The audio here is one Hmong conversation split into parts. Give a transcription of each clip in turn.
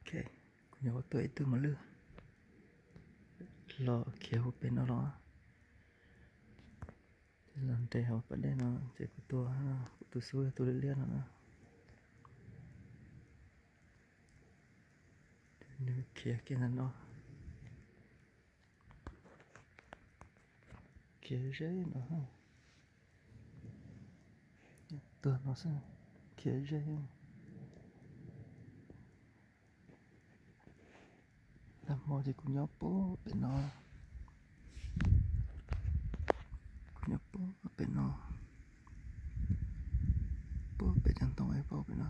Ok, kuv nyuam qhuav tua ib tug mos lwj los khiav hauv pem no los. Ces los nres hauv pas dej no ces kuv tua, kuv tus xub yog tus liab liab no na. Nws khiav kiag ntawm no. Khiav ze no. Tuag no xwb, khiav ze. Nag hmo ces kuv nyob puag pem no. Kuv nyob puag pem no. Puag pem cov ntoo es puag pem no.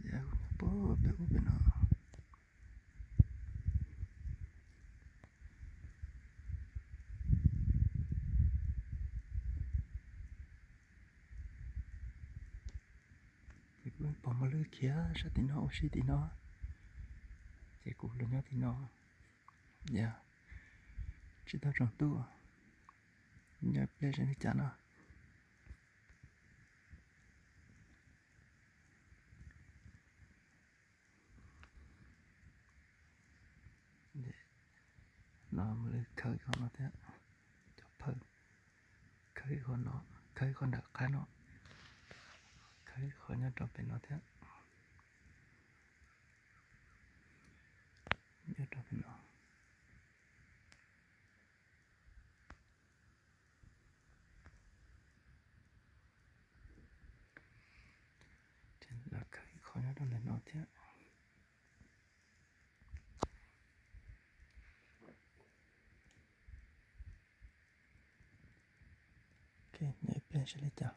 Kuv nyob puag pem ub pem no. Ces kuv pom mos lwj khiav sab tim no ua si tim no. Ces kuv los nyob tim no. Yog tsis tau tsaus ntuj, nyob ib pliag saib li cas no. No mos lwj khawb ib qho no thiab, cov phawj, khawb ib qho no, khawb ib qho nram qab no, khawb ib qho nyob rau pem no thiab, nyob rau pem no. Ces los khawb ib qho nyob rau ntawm no thiab. Ok, nyob ib pliag saib li cas.